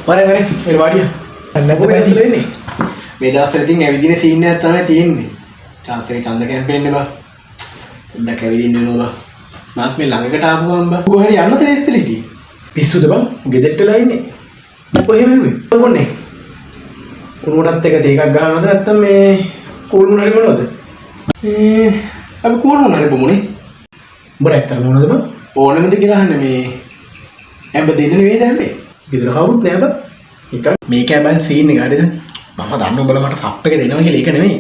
වරෙන් වරෙන් මේ වාඩිය. නැද්ද කොහොමද බෑ වෙන්නේ? මේ දවස්වල ඉතින් ඇවිදින සීන් එකක් තමයි තියෙන්නේ. චාන්ත් එක ඡන්ද කැම්පේන් එක බා. පොඩ්ඩක් ඇවිදින්න වෙනවා බා. මාත් මේ ළඟකට ආපු ගමන් බා. කොහේ හරි යන්නද ඉස්සෙල්ලා හිටියේ? පිස්සුද බං? ගෙදරට වෙලා ඉන්නේ. කොහෙම හෙව්වේ? කොන්නේ? උණුවටත් එක තේ එකක් ගහනවද නැත්නම් මේ කූල් මුණ හරි බොනවද? මේ අපි කූල් මුණ හරි බොමුනේ. උඹට ඇත්තටම මොනවද බං? ඕනෙමද කියලා අහන්නේ මේ ඇඹ දෙන්න නෙවෙයි දැන් මේ. ගෙදර කවුරුත් නෑ බං. නිකන් මේකයි බං සීන් එක හරිද? මම දන්න උඹලා මට සප් එක දෙනවා කියලා ඒක නෙමෙයි.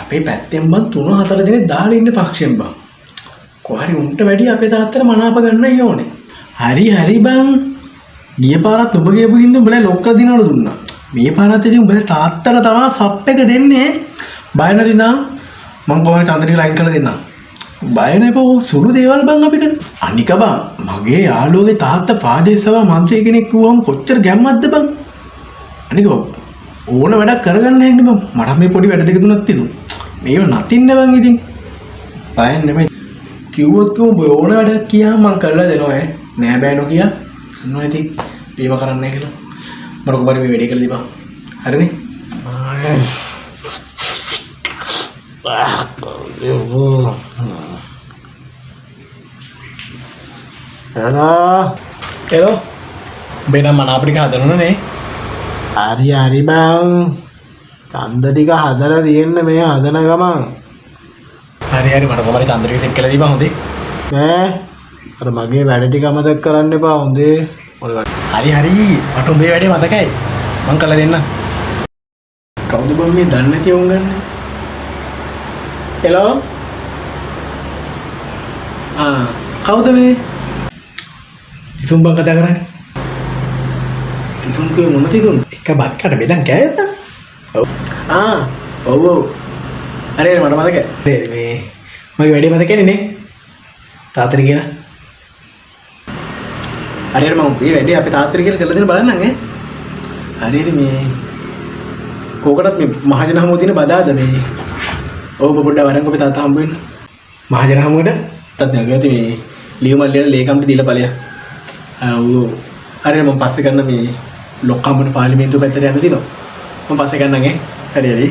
අපේ පැත්තෙන් බං 3-4 දෙනෙක් දාලා ඉන්න පක්ෂෙන් බං. කොහරි උන්ට වැඩි අපේ තාත්තට මනාප ගන්නයි ඕනේ. හරි හරි බං. ගිය පාරත් උඹ ගියපු හින්දා උඹලා ලොක්ක දිනවල දුන්නා. මේ පාරත් ඉතින් උඹලා තාත්තට තමයි සප් එක දෙන්නේ. බය නැති නම් මං කොහරි චන්ද්‍ර ටික ලයින් කරලා දෙන්නම්. බය නැපෝ සුළු දේවල් බං අපිට. අනික බං මගේ යාළුවගේ තාත්තා ප්‍රාදේශ සභා මන්ත්‍රී කෙනෙක් කිව්වම කොච්චර ගැම්මක්ද බං. අනික ඕන වැඩක් කරගන්න හැන්නේ බං. මට මේ පොඩි වැඩ දෙක තුනක් තියෙනවා. මේව නතින්න බං ඉතින්. බයෙන් නෙමෙයි. කිව්වොත් කිව්ව උඹ ඕන වැඩක් කියාම මං කරලා දෙනවා ඈ. නෑ බෑ නොකිය. අන්න ඉතින් මේව කරන්නේ නැහැ කියලා. මට කොහොමද මේ වැඩේ කරලා දීපන්. හරිනේ? હેલો હેલો උඹේ නම් මනාප ටික හදනවනේ නේ. හරි හරි බං. ඡන්ද ටික හදලා තියෙන්න මේ හදන ගමන්. හරි හරි මට කොහොමද චන්ද්‍ර ටික සෙට් කරලා දීපන් හොඳේ. නෑ අර මගේ වැඩ ටික අමතක කරන්න එපා හොඳේ. හරි හරි මට උඹේ වැඩේ මතකයි. මං කරලා දෙන්නම්. කවුද බං මේ දන්නේ නැති උන් ගන්න? හෙලෝ ආ කවුද මේ? තිසුන් බං කතා කරන්නේ. තිසුන් කිව්වේ මොන තිසුන්? එක බත් කට බෙදන් කෑවද? ඔව්. ආ ඔව් ඔව්. හරි හරි මට මතකයි. මේ මගේ වැඩේ මතකයිනේ නේ? තාත්තට කියලා. හරි හරි මම මේ වැඩේ අපේ තාත්තට කියලා කරලා දෙන්න බලන්නම් ඈ. හරි හරි මේ කෝකටත් මේ මහජන හමුව තියෙන බදාද මේ. ඔව් ඔබ පොඩ්ඩක් වරන්කො අපේ තාත්තා හම්බ වෙන්න. මහජන හමුවට තාත්තත් නගති මේ ලියුමක් ලියලා ලේකම්ට දීලා ඵලයක්. ආ ඔව් ඔව්. හරි හරි මම පස්සේ කරන මේ ලොක්කම්බන පාර්ලිමේන්තුව පැත්තට යන්න තියෙනවා. මම පස්සේ කරන්නම් ඈ. හරි හරි.